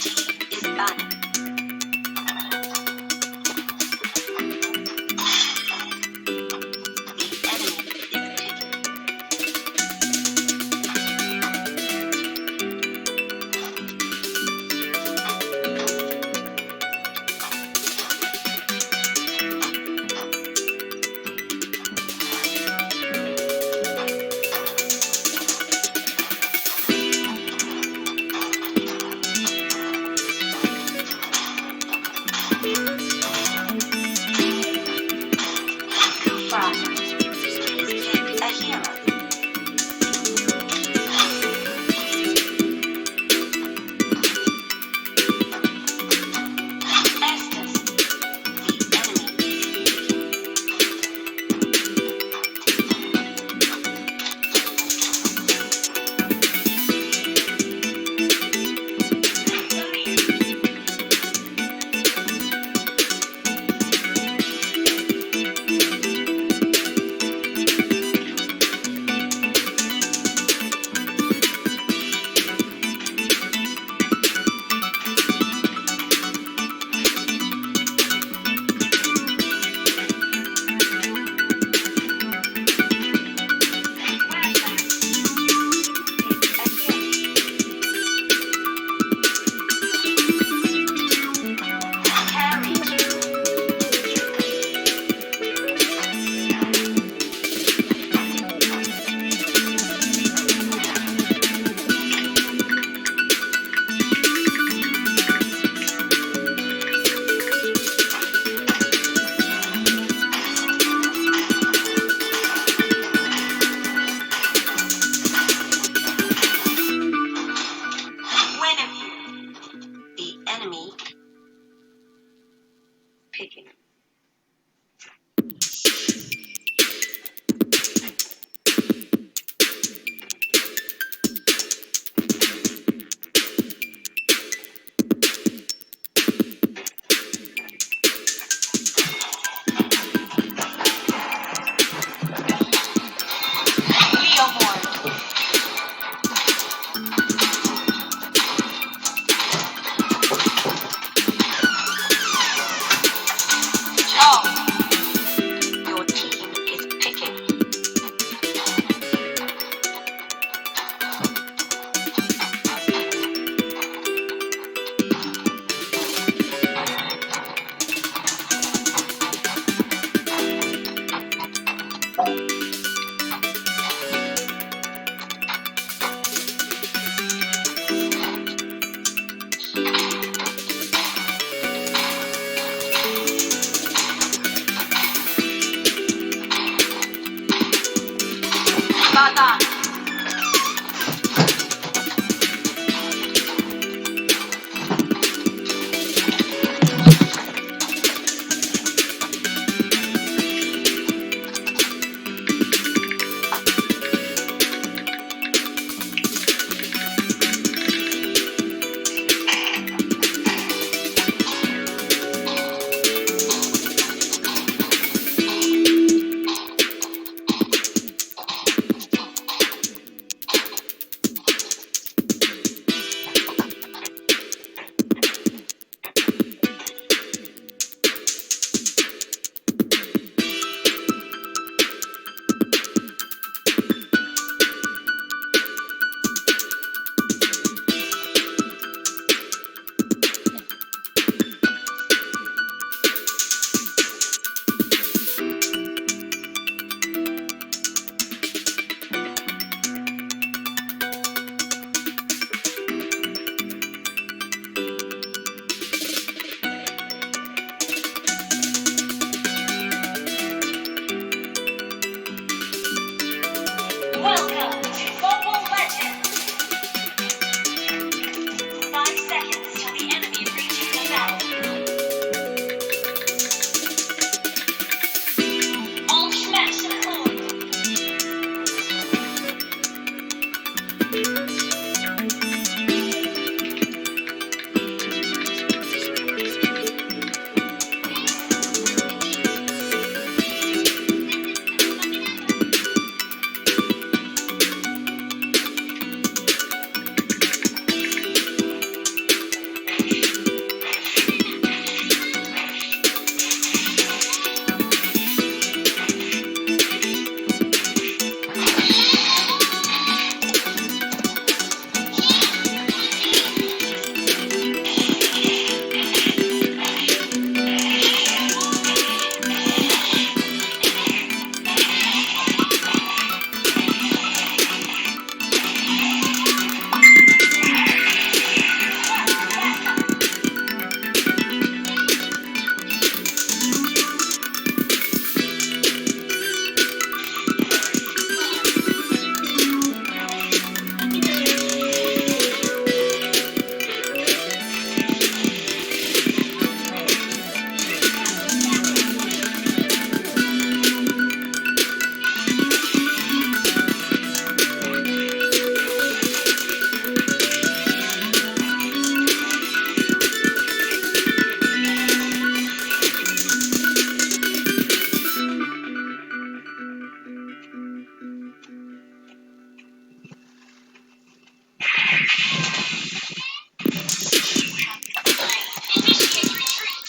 Team is banning. The enemy is picking. Initiate retreat.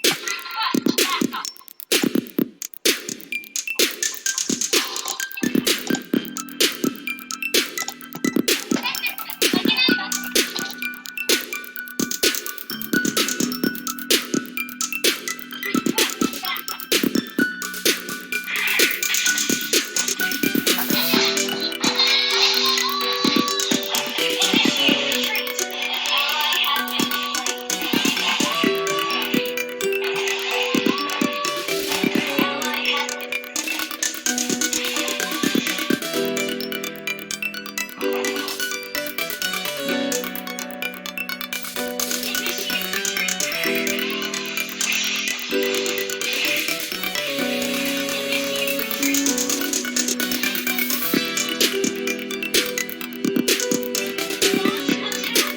Request backup. Request backup. Initiate retreat. An ally has been slain. An ally has been Initiate retreat. Initiate retreat. Launch attack.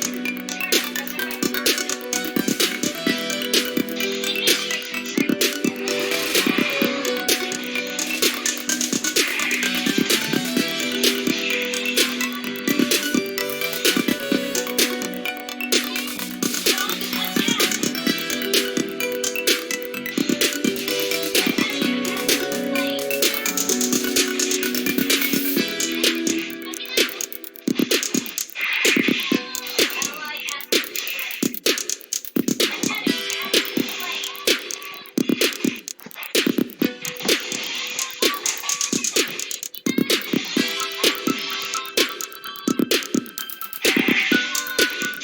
Turret resurrected. Initiate retreat. Launch attack. An enemy has been slain. An ally has been slain. An enemy has been slain. You have slain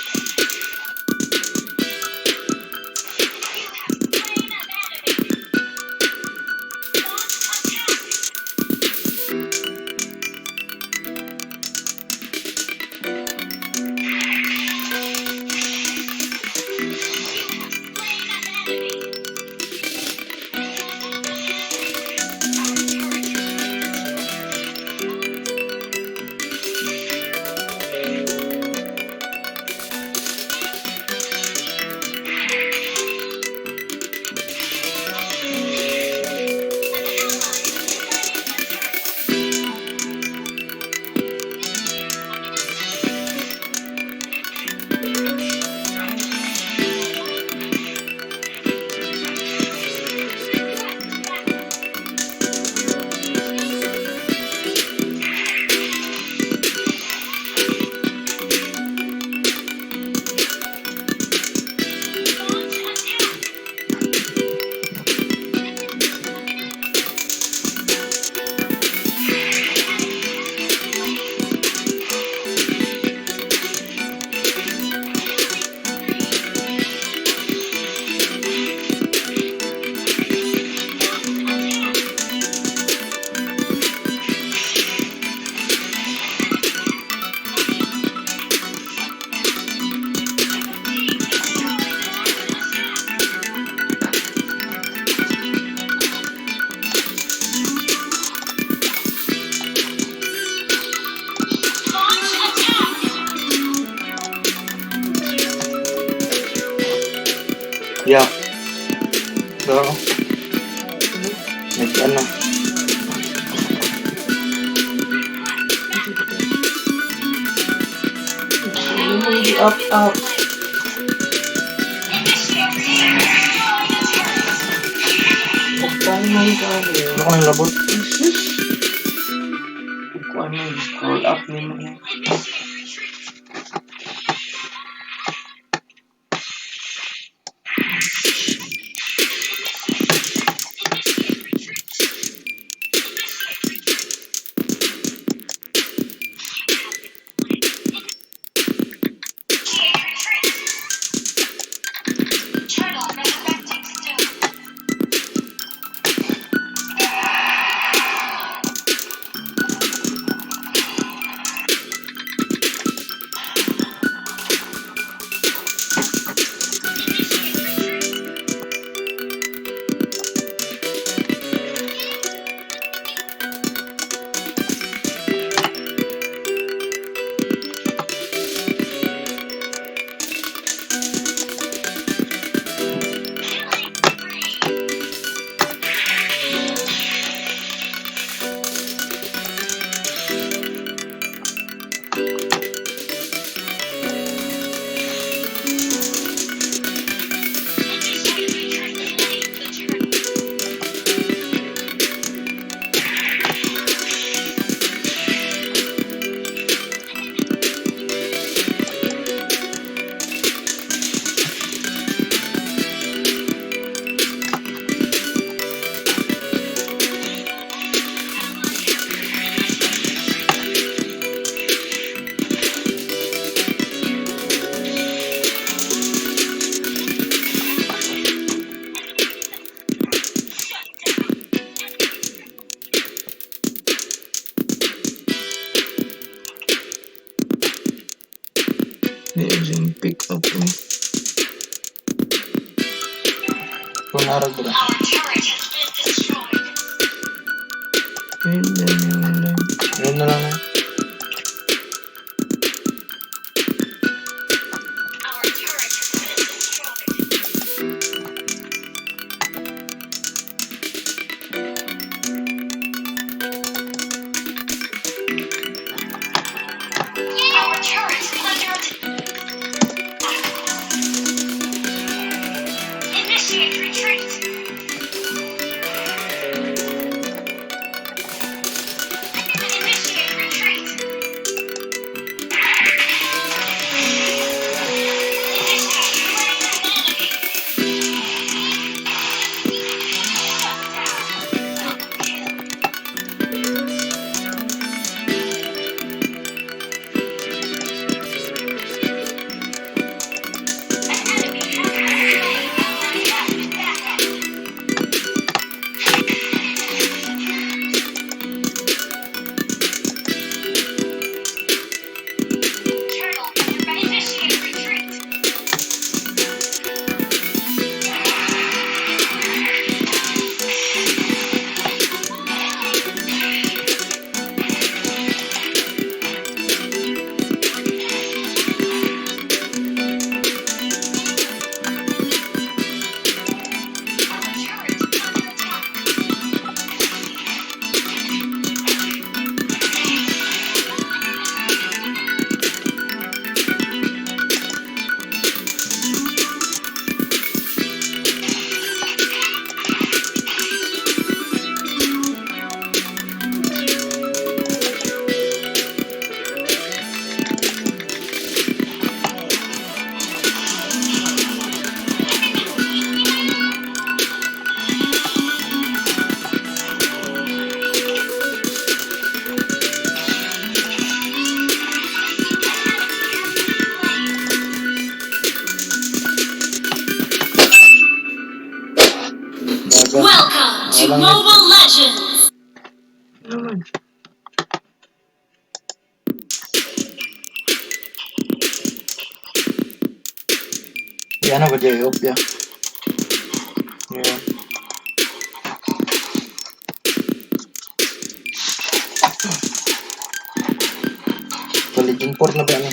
an enemy. Launch attack. You have slain an enemy. Our turret has been destroyed. An ally has slain the turtle. Request backup. Launch attack. An enemy has been slain. Launch attack. Your team destroyed the attack. Launch attack. Yeah. So, nag ano. Request backup. An Mo ally has up been up. slain. Initiate team destroy the turret. Buktan man kayo. Ano ko nang labot? Jesus. Kuan mo, scroll Ally up has ni been mo yan. Initiate retreat. Initiate retreat. Initiate retreat. Initiate retreat. You have been slain. Initiate retreat. Turtle resurrecting soon. Di yung pick up eh. Kung arag dira. Our turret has been destroyed. Ayun na yung live. Ayun na lang na. Our turret has been destroyed. Our turret is under attack. Initiate retreat. Initiate retreat. Initiate enemy. Shut down. Double kill. An enemy has been slain. Request backup. Turtle, initiate retreat. Our turret is under attack. Gaga. Welcome to Walang- Mobile Legends! Naman. Yan ako jay op ya. Yeah. Sa Legion 4 na ba ano?